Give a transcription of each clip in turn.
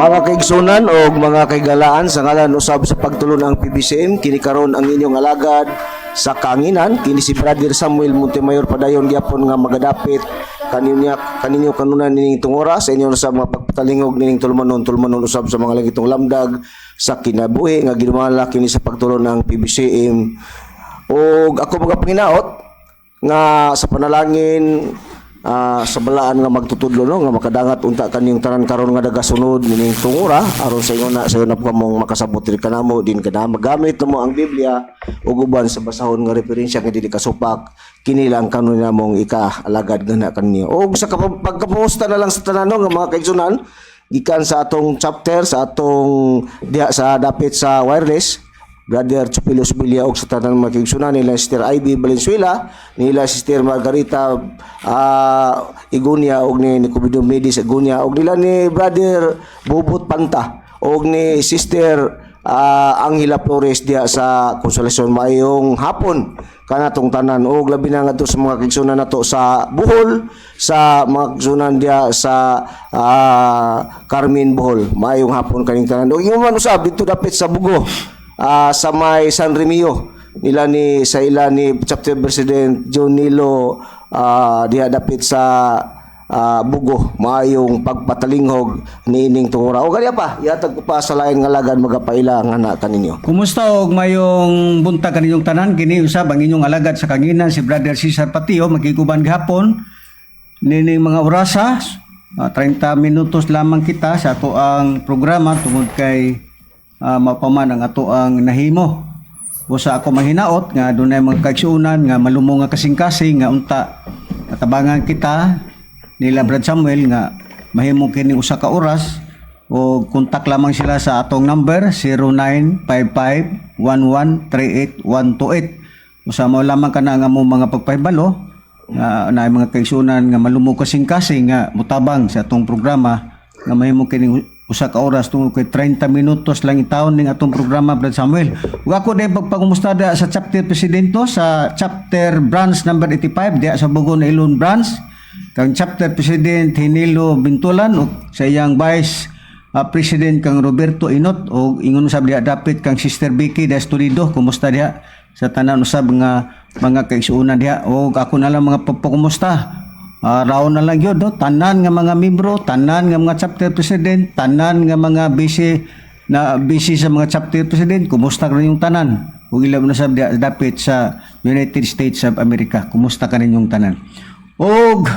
Mga kaigsunan o mga kaigalaan, sa ngalan usab sa pagtulon ang PBCM, kini karon ang inyong alagad sa kanginan, kini si Brother Samuel Montemayor, padayon gyapon nga magadapit kaninyo kaninyo kanunan nining tungora sa inyo sa mga pagpatalingog nining tulumanon, tulumanon usab sa mga langitong lamdag sa kinabuhi nga ginumala kini sa pagtulon ng PBCM. Og ako mga panginaot nga sa panalangin sa balaan nga magtutudlo, no, nga makadangat unta kanyong tanan karon nga nagasunod nining tungura, aron sa ingon na sayo na po kamong makasabot diri kanamo din kada magamit namo ang Biblia ug uban sa basahon nga referensya nga dili kasupak. Kini lang kanon namong ika-alagad nga na kaninyo. Og sa pagkapusta na lang sa tanan, no, nga mga kaigsunan gikan sa atong chapter, sa atong diha sa dapit sa wireless, Brother Chupilo Villa, og sa tanan mga kaigsunan nila Sister Ivy Valenzuela, nila Sister Margarita Igunia, og ni Nicomedo Medis Igunia, og nila ni Brother Bubot Panta, og ni Sister Angela Flores diha sa Konsolasyon. Maayong hapon kanatong tanan, og labi na ngadto sa mga kaigsunan nato sa Bohol, sa mga kaigsunan diha sa Carmen, Bohol. Maayong hapon kaning tanan. Og ingon man usab didto dapit sa Bugo, sa may San Remio, nila ni sa ila ni Chapter President John Nilo diha dapit sa Bugo, maayong pagpatalinghog niining tungura. O gani pa, ihatag ko pa sa lain nga lagan magapaila nga na kaninyo. Kumusta og mayong buntag kaninyong tanan? Kini usab ang inyong alagad sa kanginan, si Brother Cesar Patio, magkiguban gihapon nining mga orasa. 30 minutos lamang kita sa ato ang programa tungod kay mapaman ang ato ang nahimo. Usa ako mahinaot nga dunay mga kaigsuonan nga malumo nga kasing-kasing nga unta matabangan kita nila Brad Samuel nga mahimo kini usa ka oras, o kontak lamang sila sa atong number 0955-1138128. Usa mo lamang kana nga mo mga pagpahibalo nga na mga kaigsuonan nga malumo kasing-kasing nga mutabang sa atong programa nga mahimo kini usa ka oras tungod kay 30 minutos lang itawon ning atong programa, Brad Samuel. Ug ako din pagpangumusta diha sa chapter presidente sa chapter branch number 85 diha sa Bugo Nailon branch, kang chapter president Hinilo Bintulan, ug sa iyang vice president kang Roberto Inot, ug ingon usab diha dapit kang Sister Vicky Destulido. Kumusta diha sa tanan usab nga mga kaigsuonan diha? Ug ako na lang mga pagpakumusta, raon na lang yun, no? Tanan nga mga membro, tanan nga mga chapter president, tanan nga mga busy na busy sa mga chapter president, kumusta ka yung tanan? Ug ila na sab diha dapit sa United States of America. Kumusta ka ninyong tanan? Og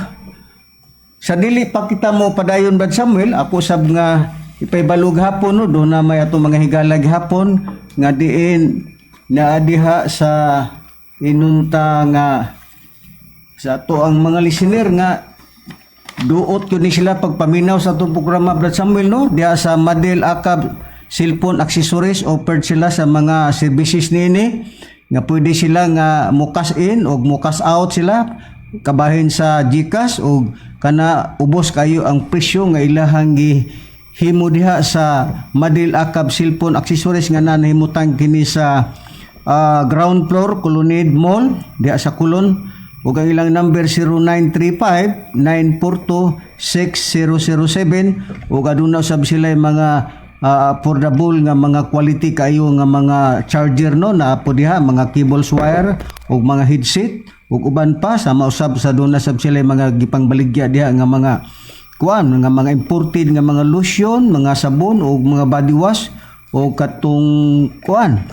sa dili pa kita mo padayon, Brad Samuel, ako sab nga ipaybalog hapon, no, do na may atong mga higala gihapon nga diin naa diha sa inunta nga sa ato ang mga listener nga duot yun ni sila pagpaminaw sa atong programa, Brad Samuel, no, diha sa Madel Akab Cellphone Accessories. Offered sila sa mga services niini nga pwede sila nga mo cash in o mo cash out sila kabahin sa GCash, og kana ubos kayo ang presyo nga ilahang gi himo diha sa Madel Akab Cellphone Accessories nga nahimutang kini sa ground floor, Colonnade Mall diha sa Colon, ug ang ilang number 0935 942 6007. Ug aduna usab sila yung mga affordable nga mga quality kayo nga mga charger, no, na po diha, mga cables, wire ug mga headset ug uban pa. Sama usab sa duna sab sila yung mga gipangbaligya diha nga mga kuan, nga mga imported nga mga lotion, mga sabon ug mga body wash o katong kuan,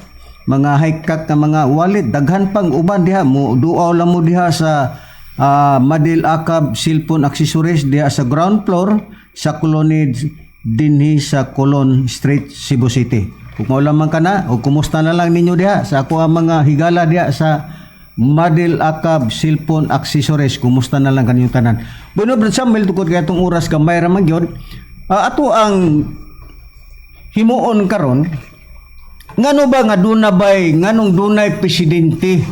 mga high cut nga mga wallet, daghan pang uban diha. Mo duaw lang mo diha sa Madel Akab Cellphone Accessories diha sa ground floor sa Colonnade dinhi sa Colon Street, Cebu City. Kung mao lamang kana o kumusta na lang ninyo diha sa ako ang mga higala diha sa Madel Akab Cellphone Accessories. Kumusta na lang kaninyong tanan? Bueno, Brad Samuel, tungkol kay atong oras gamay ra man gyud. Ato ang himuon karon, ngano ba nga duna bay, nganong dunay presidente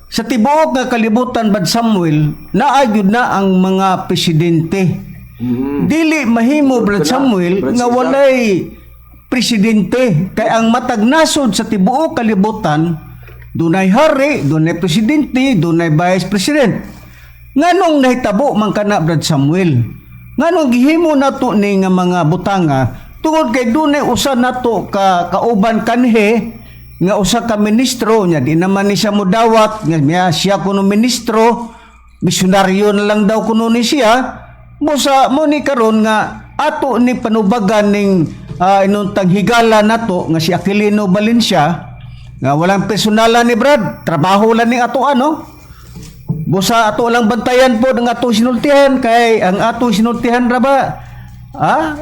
sa tibuok nga kalibutan, Brad Samuel? Naa gyud na ang mga presidente. Dili mahimo, Brad Samuel, Brad nga Cesar. Walay presidente kay ang matag nasod sa tibuok kalibutan dunay hari, dunay presidente, dunay vice president. Nganong nahitabo man kana, Brad Samuel? Nganong gihimo nato ni nga mga butanga? Tungod kay dunay usa nato ka kauban kanhi nga usa ka ministro nya, di naman ni siya mudawat nga niya siya kuno ministro, misyonaryo na lang daw kuno ni siya. Busa mo ni karon nga ato ni panubagan ning inuntang higala nato nga si Aquilino Valencia, nga walang personalan ni Brad, trabaho lang ning ato ano. Busa ato lang bantayan po ang atong sinultihan, kay ang atong sinultihan ra ba,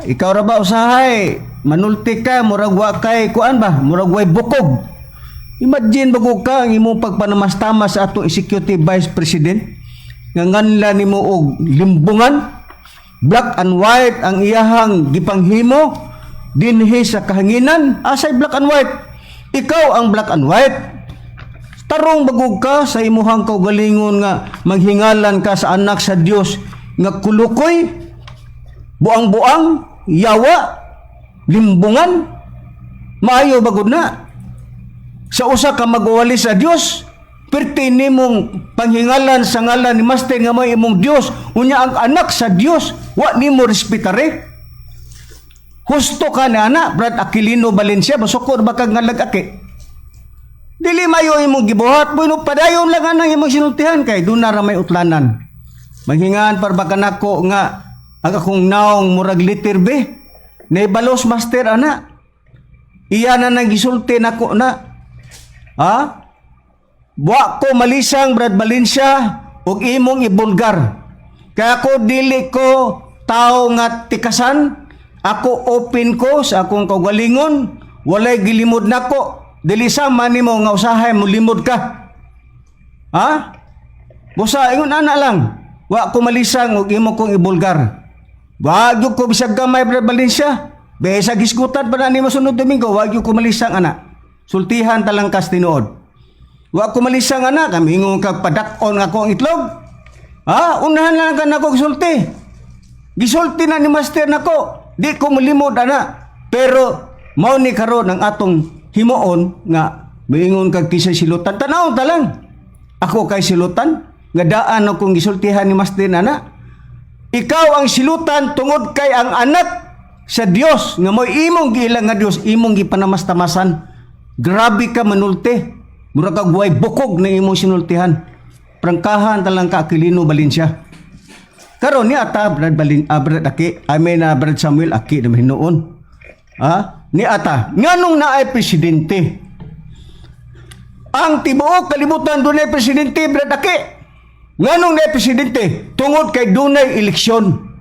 ikaw ra ba usahay manulti ka, murag wa kay kuan ba, murag way bukog. Imagine bago ka ang imong pagpanamastamas sa atong executive vice president nga nganla nimo og limbungan, black and white ang iyahang gipanghimo dinhi sa kahanginan. Asay black and white? Ikaw ang black and white. Tarong bagog ka sa imuhang kaugalingon nga manghingalan ka sa anak sa Dios nga kulukoy, buang-buang, yawa, limbungan. Maayo bagod na sa usa ka magwali sa Dios, perti nimong panghingalan sa ngalan ni Master nga may imong Dios, unya ang anak sa Dios wa nimo respetare. Husto ka na ana, Brad Aquilino Valencia. Masukor ba kag ngalag aki? Dili mayo imong gibuhat. Bueno, padayon lang anang imong sinultihan kay doon na ra may utlanan. Manghingaan par ba kanako nga ang akong naong murag liter B. Naibalos Master ana. Iya na nang gisulti nako na. Ha? Buwa ko malisang, Brad Valencia, ug imong ibulgar. Kaya ako dili ko tao nga tikasan. Ako open ko sa akong kaugalingon. Walay gilimod nako. Dili sama nimo nga usahay mo limod ka. Ha? Busa ingon ana lang. Wa ko malisang ug imo kong ibulgar. Wa gyud ko bisag gamay, Brad Valencia. Bisa gisgutan pa na nimo sunod Domingo, wa gyud ko malisang ana. Sultihan talang kas tinuod. Wa ko malisang ana, kami ingon kag padak-on nga ako ang itlog. Ha? Unahan lang ka nako gisulti. Gisulti na ni Master nako. Di ko malimod ana. Pero mao ni karon ang atong himuon nga moingon kag kinsa silutan. Tanawon ta lang. Ako kay silutan nga daan akong gisultihan ni Master nana. Ikaw ang silutan tungod kay ang anak sa Dios nga mo'y imong giilang nga Dios imong gipanamastamasan. Grabe ka manulti. Mura kag way bukog na imong sinultihan. Prangkahan talang ka, Aquilino Valencia. Karon ni ata Brad Balin, Brad Aki, I mean Brad Samuel Aki na hinuon. Ah, ni ata nganong naay presidente? Ang tibuok kalibutan dunay presidente, Brad Aki. Nganong naay presidente? Tungod kay dunay eleksyon.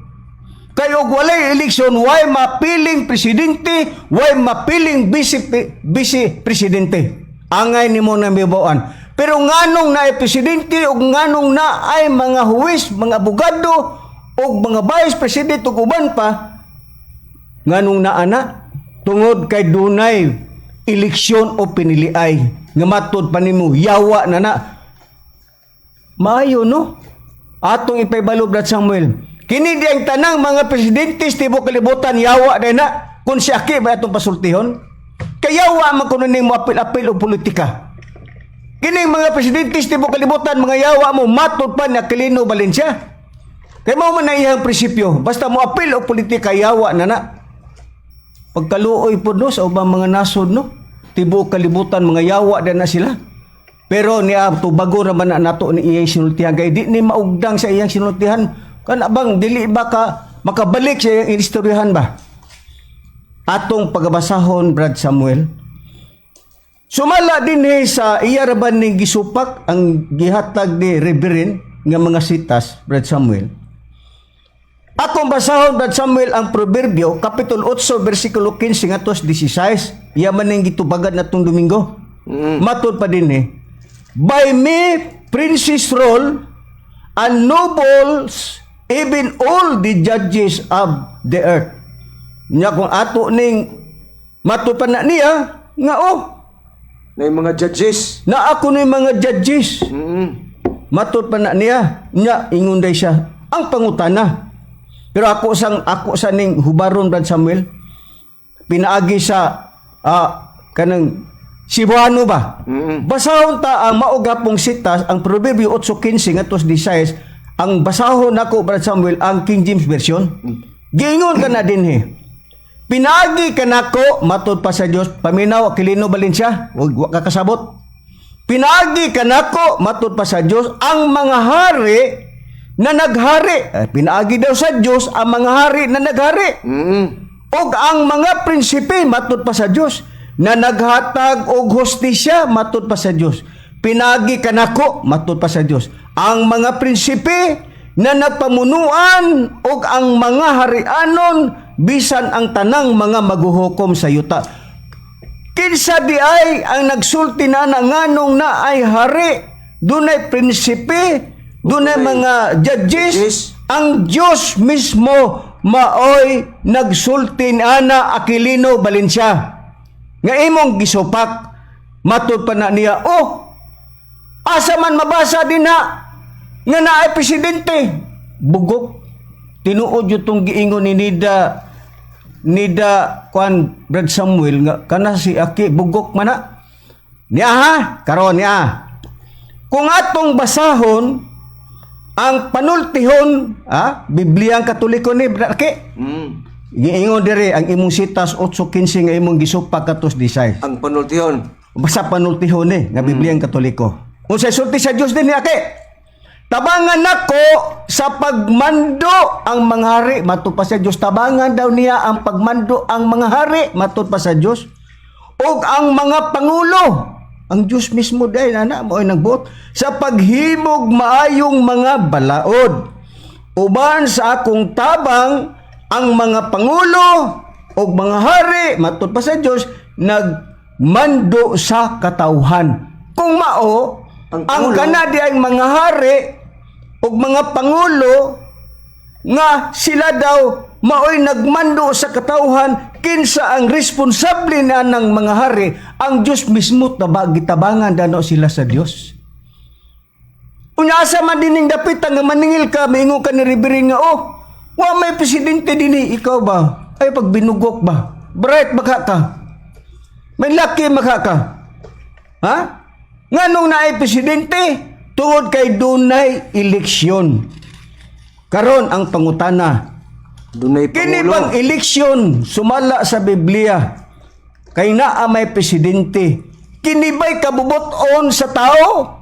Kay og walay eleksyon, way mapiling presidente, way mapiling vice vice presidente. Angay nimo na mibawan. Pero nganong naay presidente ug nganong naay mga huwes, mga abogado ug mga vice president ug uban pa, nganong naa na? Tungod kay dunay eleksyon o piniliay nga matud pa nimo yawa na na. Maayo no? Atong ipaybalo, Brad Samuel. Kini di ang tanang mga presidente sa tibuok kalibutan yawa din na kung si Aki ba atong pasultihon? Kay yawa man kuno ning moapil-apil og politika. Kini mga presidente sa tibuok kalibutan mga yawa mo matud pa ni Aquilino Valencia. Kay mao man na iyang prinsipyo, basta mo apil og politika, yawa na na. Pagkaluoy po no sa ubang mga nasod no, tibuok kalibutan mga yawa din na sila. Pero niya tubago ra man na nato ni iyang sinultihan kay di ni maugdang sa iyang sinultihan. Kana bang dili ba ka makabalik sa iyang istoryahan ba? Atong pagabasahon, Brad Samuel. Sumala din eh sa iya ra ba ning gisupak ang gihatag ni Reverend nga mga sitas, Brad Samuel. Akong basahon, Brad Samuel, ang Proverbio Kapitulo 8 versikulo 15 ngadto 16. Iya man ning gitubagan natong Domingo. Matud pa din eh. "By me princes rule and nobles, even all the judges of the earth." Nya kung ato ning matud pa na niya nga oh Na yung mga judges. Na ako ni mga judges. Matud pa na niya, nya ingon day siya ang pangutana. Pero ako sa ning hubaron, Brad Samuel, pinaagi sa kanang Cebuano ba? Basahon ta ang maugapong sitas, ang Proverbio 8:15 ngadto 16. Ang basahon nako, Brad Samuel, ang King James Version. Giingon ka na dinhi. Pinagi kanako matud pa sa Dios. Paminaw, Aquilino Valencia, wag wa ka kasabot. Pinagi kanako matud pa sa Dios ang mga hari na naghari. Eh, pinaagi daw sa Dios ang mga hari na naghari. Og ang mga prinsipe matud pa sa Dios na naghatag og hustisya matud pa sa Dios. Pinagi kanako matud pa sa Dios ang mga prinsipe na nagpamunuan og ang mga harianon bisan ang tanang mga maguhukom sa yuta. Kinsa di ay ang nagsulti na na nganong na ay hari, dunay prinsipe, dunay mga judges, judges. Ang Diyos mismo maoy nagsulti ana, Aquilino Valencia. Nga imong gisupak, matud pa na niya, oh, asa man mabasa din na nga naay presidente. Bugok. Tinuod yung tong giingon ni Nida Nida kuan Brad Samuel nga kana si Aki bugok man na. Niya ha, karon niya. Kung atong basahon ang panultihon, ha, Biblia ang Katoliko ni Brad Aki. Giingon diri ang imong sitas 8:15 nga imong gisupak katos disay. Ang panultihon. Basta panultihon ni nga Biblia ang Katoliko. Unsay sulti sa Dios din ni Aki? Tabangan nako sa pagmando ang mga hari matud pa sa Dios. Tabangan daw niya ang pagmando ang mga hari matud pa sa Dios. Ug ang mga pangulo, ang Dios mismo dahil ana mo ay nagbuot sa paghimog maayong mga balaod. Uban sa akong tabang ang mga pangulo ug mga hari matud pa sa Dios nagmando sa katawhan. Kung mao Ang ang, pangulo- kana di ang mga hari ug mga pangulo nga sila daw maoy nagmando sa katawhan, kinsa ang responsable na ng mga hari? Ang Dios mismo. Gitabangan dano sila sa Dios. Unya asa man dining dapit nga maningil ka, maingon ka ni Reverend nga, oh, wa may presidente dinhi. Ikaw ba ay pag binugok ba, bright baka ka, may laki maka ka, ha? Nganong naay presidente? Tungod kay dunay eleksyon. Karon ang pangutana, Dunay kini pangulo. bang eleksyon sumala sa Biblia kay naa may presidente, kini ba'y kabubuton sa tao?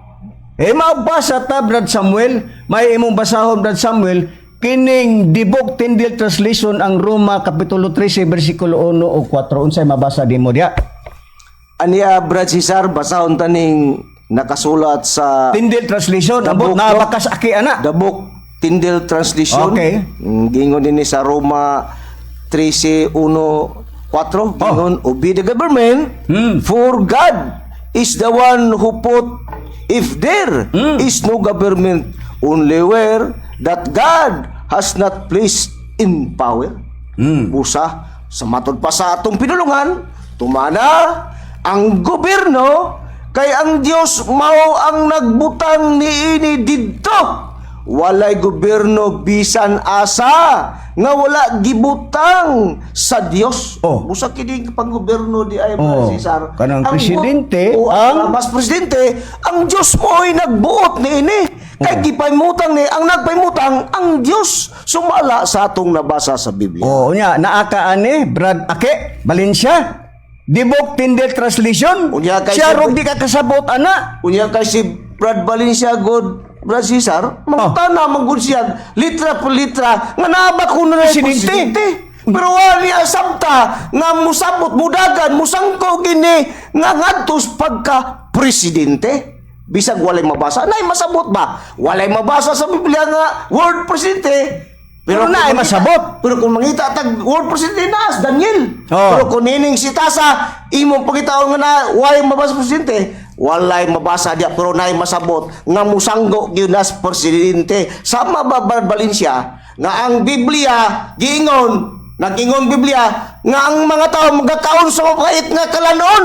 Eh mabasa ta, Brad Samuel, may imong basahon, Brad Samuel, kining Dibok Tyndale Translation ang Roma kapitulo 13 bersikulo 1 o 4. Unsay mabasa nimo diya? Aniya, Brad Cesar, basahon taning nakasulat sa Tyndale Translation, The abot book, na no? bakas aki ana. The Book Tyndale Translation. Okay. Gingon din ni sa Roma 13:1-4. Gingon, "Obey the government, for God is the one who put if there is no government only where that God has not placed in power." Busa, sa matod pa sa atong pinulungan, tumana ang gobyerno kay ang Dios mao ang nagbutang niini didto. Walay gobyerno bisan asa nga wala gibutang sa Dios. Oh. Busa kini panggobyerno di ay Oh. Cesar. Kanang Ang presidente, ang mas presidente, ang Dios mo ay nagbuot niini. Kay gipahimutang ni ang nagpahimutang ang Dios sumala sa atong nabasa sa Biblia. Oh, unya naa ka ani Brad Ake Valencia. Dibok Tyndale Translation. Unya kay Siya rog di ka kasabot ana. Unya kay si Brad Valencia god, Brad Cesar, mangutana man gud siya litra por litra nga naa ba kuno na Presidente. presidente. Pero wala niya sabta nga musabot, mudagan, musangko gini nga ngadtos pagka presidente. Bisag walay mabasa, nay masabot ba? Walay mabasa sa Biblia nga word presidente. Pero kung naay masabot. Pero kung mangita tag word presidente na Daniel. Oh. Pero kung nining sitasa imong pagitaon nga na walay mabasa presidente, walay mabasa diya pero naay masabot nga musanggo gyud nas presidente. Sama ba, Brad Valencia, nga ang Biblia giingon, nag-ingon Biblia nga ang mga tao magakaon sa mapait nga kalanon?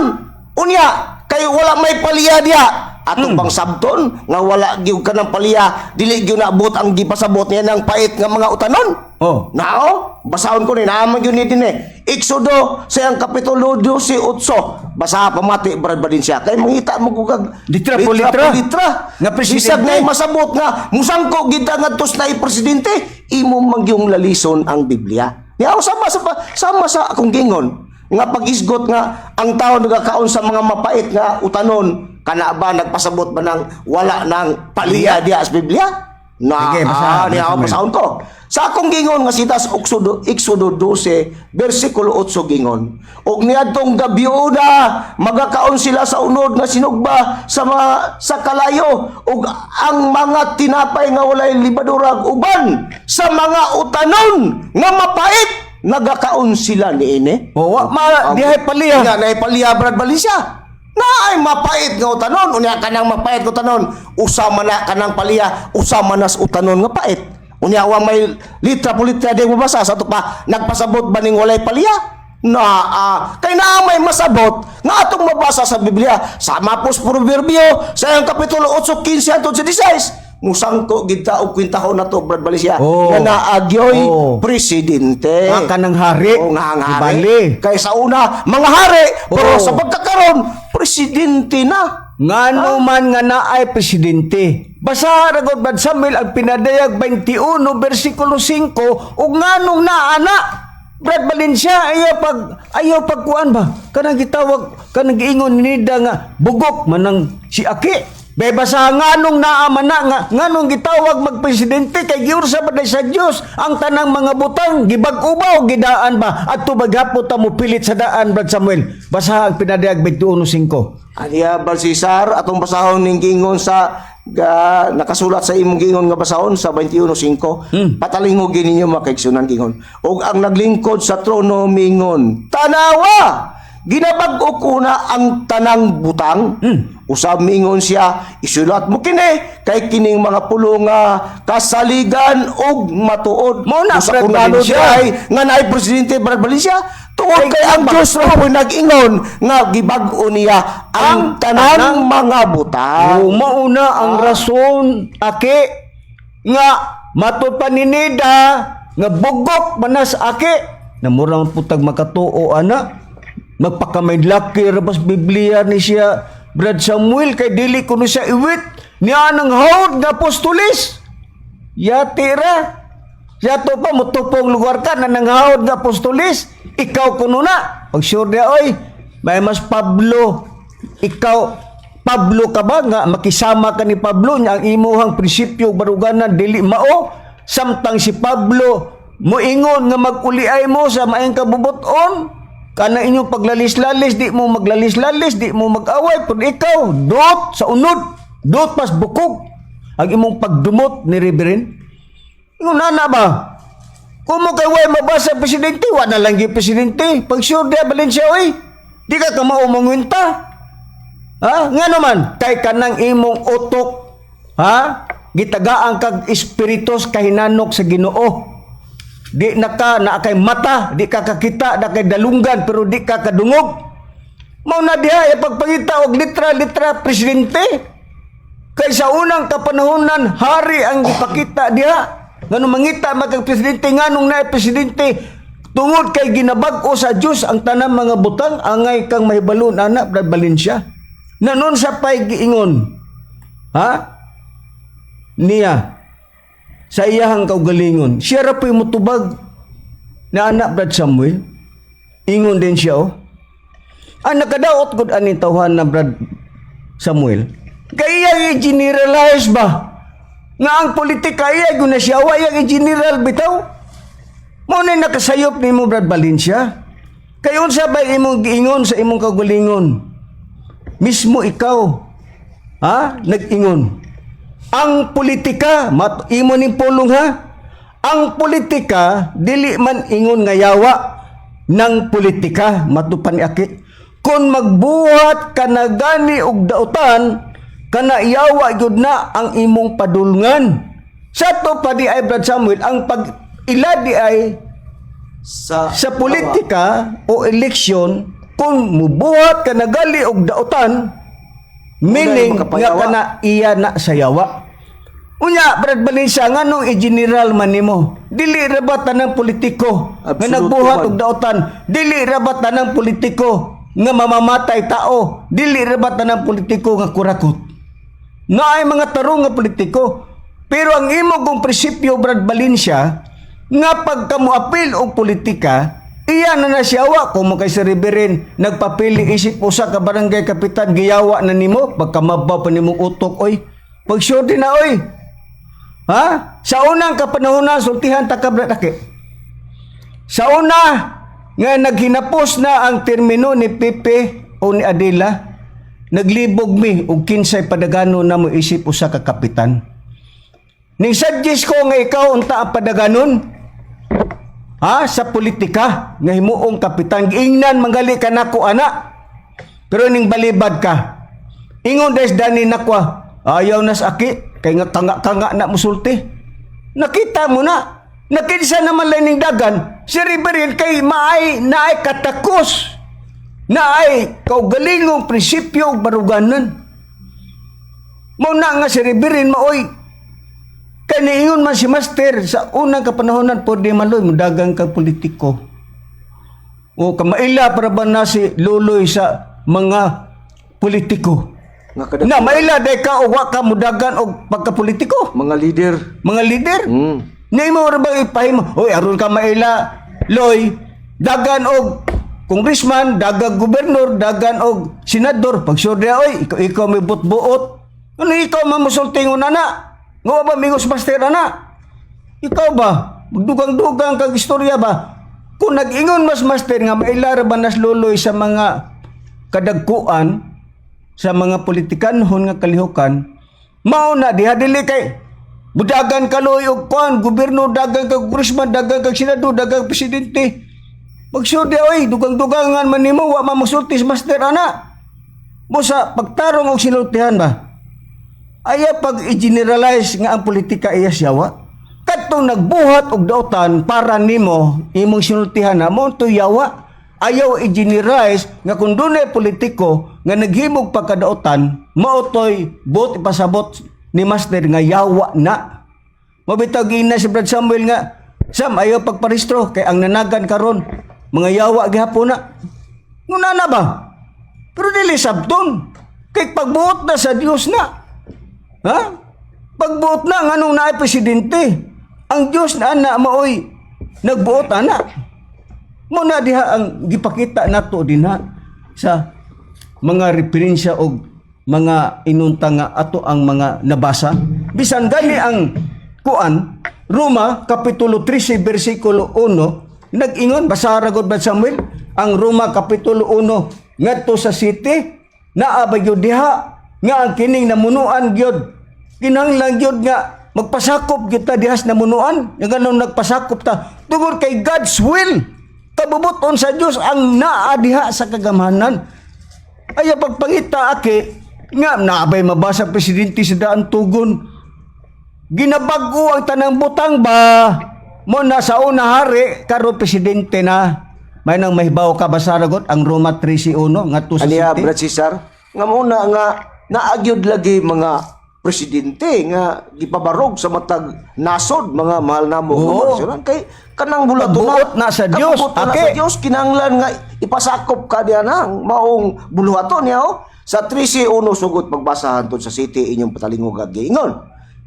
Unya kay wala may palya diya, atong bang sabton nga wala gyud kanang palya, dili gyud naabot ang gipasabot niya ng pait nga mga utanon? Oh. Nao, basahon ko ni naman yun ni din eh. Exodo sa iyang kapitulo 12:8. Basa pamati, Brad Valencia. Kay mangita mo kag Litra po litra. Litra. Nga presidente. Bisag na masabot nga musangko gid ngadtos na presidente, imo man gyung lalison ang Biblia. Niya sama sa sama sa akong gingon nga pag-isgot nga ang tao nagakaon sa mga mapait nga utanon, kana ba nagpasabot ba ng wala ng paliya diha sa Biblia? Na Sige, basa, ah, niya basa ako mo yun. basahon ko. Sa akong gingon nga sitas Exodo, Exodo 12 bersikulo 8 gingon. Og niadtong gabiuna magakaon sila sa unod nga sinugba sa mga sa kalayo ug ang mga tinapay nga walay libadura uban sa mga utanon nga mapait, nagakaon sila niini. O, wa ma dihay paliya. Nga naay paliya, Brad Valencia. Na ay mapait nga utanon, unya kanang mapait nga utanon, usa man na kanang paliya, usa man nas utanon nga pait. Unya wa may litra po litra di mabasa sa ato pa nagpasabot ba ning walay paliya? Na kay naa may masabot nga atong mabasa sa Biblia sa Mapos Proverbio sa iyang kapitulo 8:15 hangtod sa 16. Musangko gid ta og kwintahon nato, Brad Valencia, Oh. nga naagyoy presidente. Nga kanang hari. Oo, nga ang hari. Ibali. Kay sa una, mga hari, pero Oo. sa pagkakaroon, presidente na. Ngano man nga naay presidente. Basa ra gud, Brad Samuel, ang Pinadayag 21 bersikulo 5 ug nganong naa na. Brad Valencia, ayaw pagkuan ba, kanang gitawag, kanang giingon nida nga bugok manang si Aki. Bay basa nganong naa man na nga nganong gitawag magpresidente, kay giursa ba day sa Dios ang tanang mga butang, gibag-o ba o gidaan ba adto maghapon ta mo pilit sa daan? Brad Samuel, basa ang Pinadayag 21:5. Aniya, Brad Cesar, atong basahon ning gingon sa ga, nakasulat sa imong gingon nga basahon sa 21:5. Patalingog ninyo, mga kaigsunan, gingon. Og ang naglingkod sa trono mingon, "Tanawa! Ginabag-o ko na ang tanang butang." Usab mingon siya, "Isulat mo kini kay kining mga pulo nga kasaligan og matuod." Mao na, Usa Brad kung ano Valencia. ay nga naay presidente, Brad Valencia, tungod kay ang Diyos ra po'y nag-ingon nga gibag-o niya ang tanang mga butang. O mauna ang rason, Aki, nga matud pa ni Nida nga bugok manas Aki. Namura man putag makatuo ana. Magpakamaydlaki ra bas Biblia ni siya, Brad Samuel, kay dili kuno siya iwit niya nang hawd nga apostolis. Yati ra. Yato pa mutupong lugar ka na nanghawod nga apostolis. Ikaw kuno na. Pag sure niya, oy, may mas Pablo. Ikaw, Pablo ka ba nga makisama ka ni Pablo niya ang imuhang prinsipyo baruganan dili mao, samtang si Pablo moingon nga maguliay mo sa maayong kabubuton kana inyong paglalis-lalis, di mo maglalis-lalis, di mo mag-away, pero ikaw dot sa unod, dot pas bukog ang imong pagdumot ni Reverend. Ingon nana ba? Kung mo kay way mabasa presidente, wa na lang gyud presidente. Pag sure dia Valencia oy, di ka kamao mangwinta. Ha? Nga naman, kay kanang imong utok, ha? Gitagaan kag espiritus kahinanok sa Ginoo. Di na ka naa kay mata, di ka kakita, na kay dalunggan, pero di ka kadungog. Mao na diha ipagpangita og litra-litra presidente. Kay sa unang kapanahonan, hari ang gipakita diha. Ngano mangita magkag presidente, nganong naay presidente, tungod kay ginabag-o sa Dios ang tanang mga butang, angay kang mahibalon ana, Brad Valencia. Nanon sa pay giingon. Ha? Niya sa iyahang kaugalingon. Siya ra po'y mutubag na anak, Brad Samuel. Ingon din siya oh. Ang nakadaot gud aning tawhan na, Brad Samuel. Kay iya i-generalize ba? Nga ang politika iya gud na siya, wa iyang i-general bitaw. Mao na nakasayop nimo, Brad Valencia. Kay unsa ba imong giingon sa imong kaugalingon? Mismo ikaw ha nag-ingon. Ang politika, mat, imo ning pulong ha. Ang politika dili man ingon nga yawa ng politika matupan ni Aki. Kung magbuhat ka na gani og dautan, kana yawa gyud na ang imong padulngan. Sa to pa di ay, Brad Samuel, ang pag ila di ay Sa sa politika o eleksyon, kung mubuhat ka nagali og dautan, meaning nga makapayawa. kana iya na sa yawa. Unya, Brad Valencia, nganong i-general man nimo? Dili ra ba tanang politiko nga Absolute nagbuhat man. og dautan? Dili ra ba tanang politiko nga mamamatay tao? Dili ra ba tanang politiko nga kurakot? Nga ay mga tarong nga politiko. Pero ang imo kong prinsipyo, Brad Valencia, Nga pagka moapil og politika, iya na na siyawa. Kung mo kay si Reverend nagpapili isip usa ka barangay kapitan, giyawa na nimo, pagkamabaw pa nimong utok oy. Pag sure din na oy. Ha? Sa unang kapanahonan, sultihan ta ka, Brad Aki. Sa una nga naghinapos na ang termino ni Pepe o ni Adela, naglibog mi og kinsay padagano na mo isip usa ka kapitan. Ning suggest ko nga ikaw unta ang padaganon ha sa politika nga himuong kapitan, giingnan manggali ka nako ana. Pero ning balibad ka. Ingon des dani nakwa, ayaw nas aki kay nga kanga-kanga na musulti. Nakita mo na. Nakinsa naman lang ning dagan si Reverend kay maay naay katakos. Naay kaugalingong prinsipyo ug baruganan. Mao na nga si Reverend maoy kay niingon man si Master sa unang kapanahonan po di maloy mudagang kag politiko. O kamaila para ba na si Luloy sa mga politiko? Nga kada Na maila day ka o wa ka mudagan og pagkapolitiko. Mga leader. Mga leader. Na imo ra bang ipahimo? Oy, aron ka maila, Loy, dagan og congressman, dagan gobernador, dagan og senador. Pag sure dia, oy, ikaw may buot-buot. Ano ikaw man musulti ngon ana? Nga wa ba mingos master ana? Ikaw ba? Magdugang-dugang kag istorya ba? Kung nag-ingon mas master nga maila ra ba nas luloy sa mga kadagkuan sa mga politikanhon nga kalihukan, mao na diha dili kay mudagan ka loy og kuan, gobyerno, dagan kag congressman, dagan kag senador, dagan kag presidente. Magsulti oy, dugang-dugangan man nimo, wa man mosulti si master ana. Busa pagtarong og sinultihan ba? Ayaw pag i-generalize nga ang politika iya siyawa. Katong nagbuhat og dautan para nimo imong sinultihan na mo to yawa. Ayaw i-generalize nga kung dunay politiko nga naghimog pagkadaotan, mao toy buot ipasabot ni master nga yawa na. Mabitaw giingnan si Brad Samuel nga Sam, ayaw pagparehistro kay ang nanagan karon mga yawa gihapon na. Nguna na ba? Pero dili sabton. Kay pagbuot na sa Dios na. Ha? Pagbuot na nganong naay presidente. Ang Dios na ana maoy nagbuot ana. Mo na diha ang gipakita nato dinha sa mga referensya og mga inunta nga ato ang mga nabasa. Bisan gani ang kuan Roma kapitulo 13 bersikulo 1 nag-ingon, basa ra gud ba, Samuel, ang Roma kapitulo 1 ngadto sa city naa ba gyud diha nga ang kining namunuan gyud kinahanglan gyud nga magpasakop kita diha sa namunuan nga ganun nagpasakop ta tungod kay God's will, kabubuton sa Dios ang naa diha sa kagamhanan. Ayaw pagpangita aki nga naabay mabasa presidente sa daan tugon. Ginabago ang tanang butang ba? Mo na sa una hari, karon presidente na. May nang mahibaw ka ba sa ragot ang Roma 13.1 ngadto sa Aniya, city? Brad Cesar, nga muna nga naagyod lagi mga presidente nga gipabarog sa matag nasod, mga mahal namo nga Oo. mga kay kanang bulaton. Pagbuot na sa Dios, Kabuot na ake. sa Dios, kinahanglan nga ipasakop ka diha na ang maong buluhaton niya oh. Sa 13.1 sugot pagbasa hantod sa city inyong patalingog ag giingon.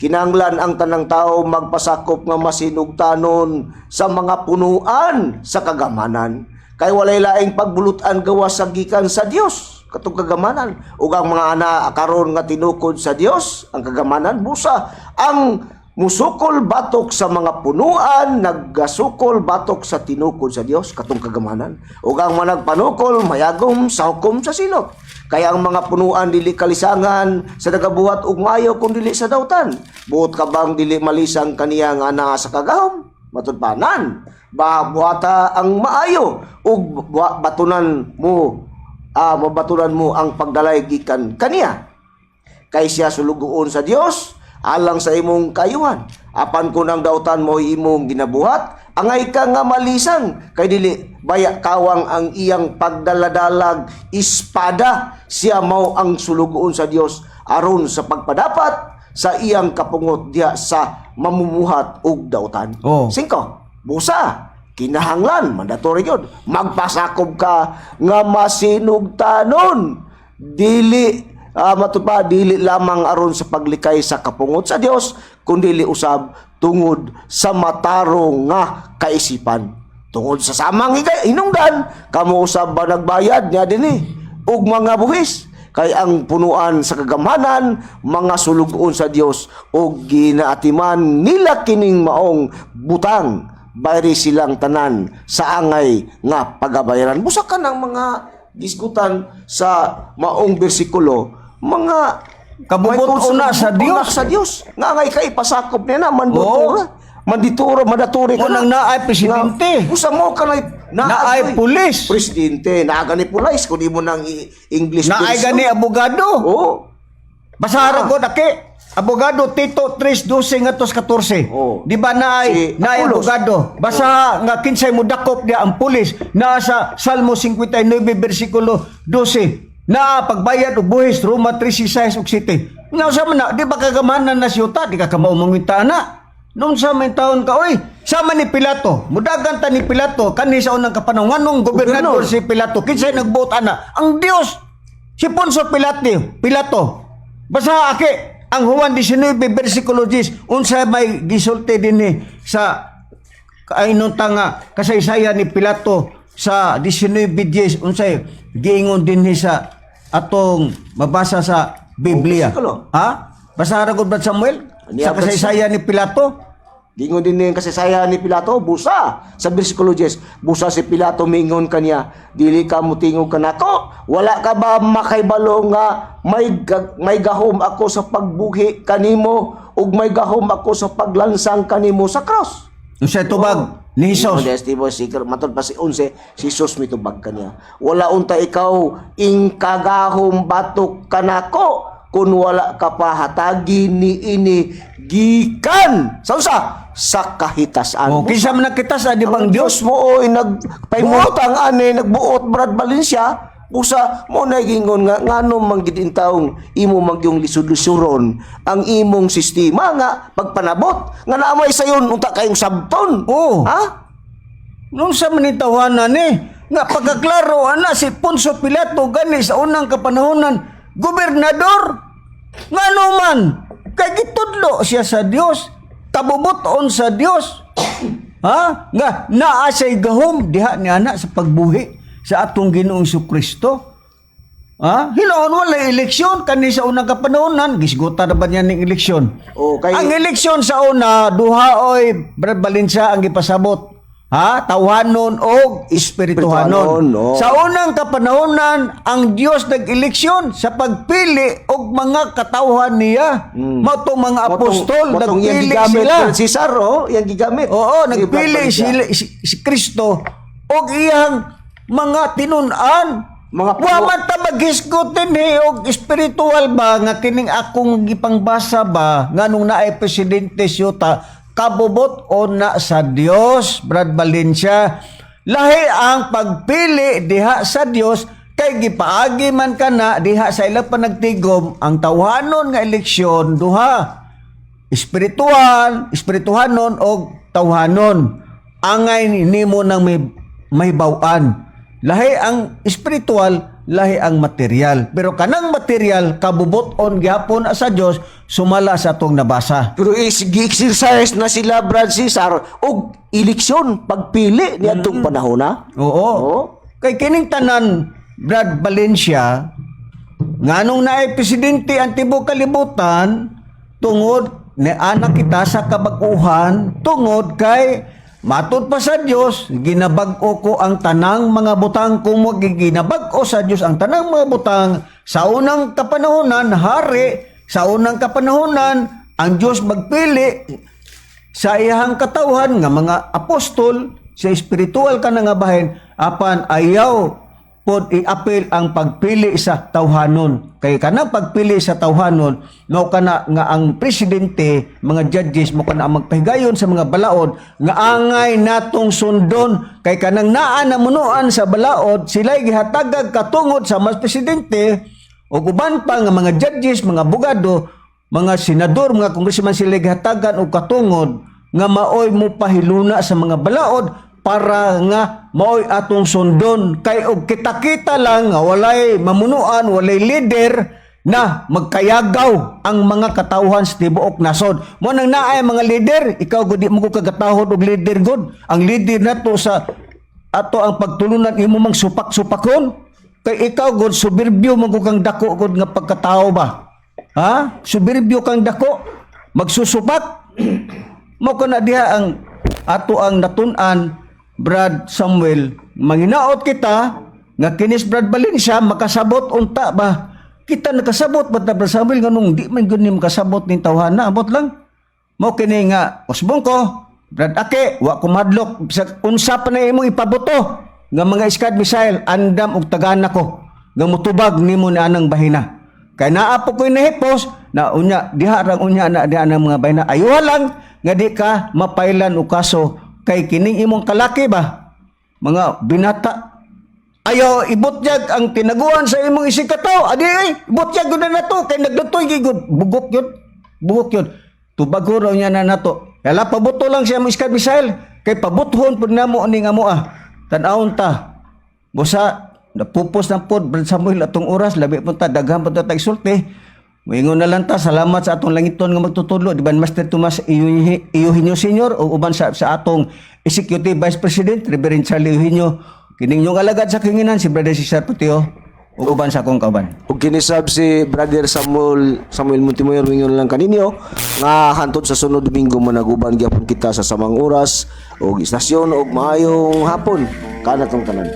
Kinahanglan ang tanang tao magpasakop nga masinugtanon sa mga punuan sa kagamanan. Kay walay laing pagbulutan gawas sa gikan sa Dios katong kagamanan. Ug ang mga ana karon nga tinukod sa Dios ang kagamanan, busa ang musukol batok sa mga punuan naggasukol batok sa tinukod sa Dios katong kagamanan. Ug ang managpanukol mayagom sa hukom sa silot. Kaya ang mga punuan dili kalisangan sa nagabuhat og maayo kun dili sa dautan. Buot ka bang dili malisang kaniya nga naa sa kagahom? Matud panan ba buhata ang maayo ug batunan mo, mabatunan mo ang pagdalay gikan kaniya kay siya sulugoon sa Dios alang sa imong kayuhan. Apan kun ang dautan mo imong ginabuhat, angay ka nga malisang kay dili baya kawang ang iyang pagdaladalag espada. Siya mao ang sulugoon sa Dios aron sa pagpadapat sa iyang kapungot diha sa mamumuhat og dautan. Oh. Singko, busa, kinahanglan, mandatory yun. Magpasakop ka nga masinugtanon. Dili Matud pa, dili lamang aron sa paglikay sa kapungot sa Dios, kundi usab tungod sa matarong nga kaisipan. Tungod sa samang hinungdan, kamo usab ba nagbayad niya dinhi og mga buhis, kay ang punuan sa kagamhanan mga sulugoon sa Dios ug ginaatiman nila kining maong butang. Bayri silang tanan sa angay nga pagabayaran. Busa ka ng mga gisgutan sa maong bersikulo, mga Kabubut-on na sa Dios. Sa Dios nga angay kay pasakop niya na mandutura, manditura, madaturi ka Mo nang naay presidente. Nga, usa mo ka na Naay pulis. Presidente, naa gani pulis kung di mo nang English Naay version. gani abogado. Oo. Basara ko daki. Abogado Tito 3:12 ngadto 14. Oo. Di ba naay Si naay Apolos. abogado? Basa nga kinsay mo dakop niya ang pulis, naa sa Salmo 59 bersikulo 12. Naa pagbayad og buhis, Roma 3:6 ug 7. Nga usa man na, di ba kagamanan na siyuta, di ka kamao mangita na. Nung sa may taon ka, oy, sama ni Pilato, mudagan ta ni Pilato, kani sa unang kapanahon, nganong gobernador Gobernador. si Pilato, kinsay nagbuot ana? Ang Dios. Si Poncio Pilato, Pilato. Basa aki ang Juan 19 bersikulo 10, unsa may gisulti dinhi sa kainon ta nga kasaysayan ni Pilato sa 19:10, unsay giingon dinhi sa atong mabasa sa Biblia. Bersikulo. Ha? Basa ra gud, Brad Samuel, Niya, sa kasaysayan ni Pilato. Gingon din niya kasaysayan ni Pilato, busa sa bersikulo 10, busa si Pilato mingon kaniya, "Dili ka mutingog kanako? Wala ka ba makaybalo nga may gahom ako sa pagbuhi kanimo ug may gahom ako sa paglansang kanimo sa cross?" Unsay tubag ni Jesus? Ingon Estibo, si matod pa si 11, si Jesus mitubag kaniya, "Wala unta ikaw ingkagahom batok kanako kun wala ka pa hatagi ni ini gikan sa unsa? Sa kahitasan." Oh, kinsa man nakitas, di bang Ang Dios? Dios mo oy nagpaimutang ani, nagbuot, Brad Valencia. Busa mo na gingon nga ngano man gid intawong imo magyong lisod-lisuron ang imong sistema nga pagpanabot nga naamay sayon unta kayong sabton? Oo. Ha. Nung sa manitawanan ni, nga pagkaklaro ana si Poncio Pilato gani sa unang kapanahonan, gobernador. Ngano man, kay gitudlo siya sa Dios, kabubuton sa Dios. Ha? Nga naa siya'y gahom diha ni ana sa pagbuhi sa atong Ginoong Kristo. Ha? Hinuon wala eleksyon kani sa unang kapanahonan, gisgutan na ba niya ning eleksyon? Oh, kay Ang eleksyon sa una, duha oy, Brad Valencia, ang gipasabot. Ha? Tawhanon og espirituhanon. Espirituhanon, oh. Sa unang kapanahonan, ang Dios nag-eleksyon sa pagpili og mga katawhan niya. Mao tong mga apostol, Motong iyang nagpili gigamit sila. Brad Cesar, oh, iyang gigamit. Oo, Si Brad nagpili Valencia. sila si Kristo og iyang mga tinun-an. Mga Wa man ta maghisgot dinhi og espiritual ba nga kining akong gipangbasa ba, nganong naay presidente siyuta, kabubot o na sa Dios, Brad Valencia. Lahi ang pagpili diha sa Dios kay gipaagi man kana diha sa ilang panagtigom ang tawhanon nga eleksyon, duha: espiritual, espirituhanon og tawhanon. Angay nimo nang may mahibaw-an. Lahi ang espiritual, lahi ang material. Pero kanang material kabubot-on gihapon sa Dios sumala sa atong nabasa. Pero is gi-exercise na sila, Brad Cesar, og eleksyon pagpili niadtong panahon na. Oo. Oo. Kay kining tanan, Brad Valencia, nganong naay presidente ang tibuok kalibutan, tungod ni anak kita sa kabag-uhan, tungod kay matud pa sa Dios, ginabag-o ko ang tanang mga butang. Kung mo ginabag-o sa Dios ang tanang mga butang sa unang kapanahonan, hari sa unang kapanahonan ang Dios magpili sa iyang katawhan nga mga apostol sa espiritual ka na nga bahin, apan ayaw pod iapil ang pagpili sa tawhanon, kay kanang pagpili sa tawhanon no kana nga ang presidente, mga judges mo kana ang magpahigayon sa mga balaod nga angay natong sundon, kay kanang naa namunuan sa balaod, sila'y gihatagag katungod sa mas presidente o uban pa nga mga judges, mga abogado, mga senador, mga congressman, sila gihatagan og katungod nga maoy mo pahiluna sa mga balaod para nga maoy atong sundon. Kay og kita-kita lang nga walay mamunuan, walay leader. Na magkayagaw ang mga katawhan sa tibuok nasod. Mo nang naay mga leader, ikaw gud, di mo ko kagatahod og leader gud. Ang leader nato sa ato ang pagtulunan, imo mang supak-supakon. Kay ikaw gud, soberbyo man gud kang dako gud nga pagkatao ba? Ha? Soberbyo kang dako, magsusupak. Mo kana diha ang ato ang natun-an, Brad Samuel, manginaot kita nga kinis Brad Valencia makasabot unta ba. Kita nakasabot ba ta, Brad Samuel, nganong di man gyud ni makasabot ning tawhana? Abot lang mo kini nga usbong ko, Brad Ake, wa ko madlok bisag unsa pa na imong ipabuto nga mga Scud missile, andam og tagana ko nga mutubag nimo na anang bahina. Kay naa po ko'y nahipos na unya diha rang unya na diha ng mga bahina. Ayuha lang nga di ka mapailan og kaso kay kining imong kalaki ba, mga binata. Ayaw ibutyag ang tinaguan sa imong isig katawo. Adi ay, ibutyag gud na nato kay naglutoy gid. Bugok yun. Bugok yun. Tubago raw niya na nato. Kaya pabuto lang siya mo Scud missile kay pabuthon pud namo ning amoa. Tan-awon ta. Busa napupos na pod, Brad Samuel, atong oras, labi po ta daghan pa ta tag sulti. Moingon na lang ta, salamat sa atong langiton nga magtutudlo, di ba, Master Tomas Eugenio Senior o uban sa atong Executive Vice President Reverend Charlie Eugenio. Kining inyong alagad sa kinginan si Brother Cesar Putio ug uban sa akong kauban. Ug kinisab si Brother Samuel Samuel Montemayor, mingon lang kaninyo nga hantod sa sunod Domingo managuban gyapon kita sa samang oras ug istasyon, ug maayong hapon kanatong tanan.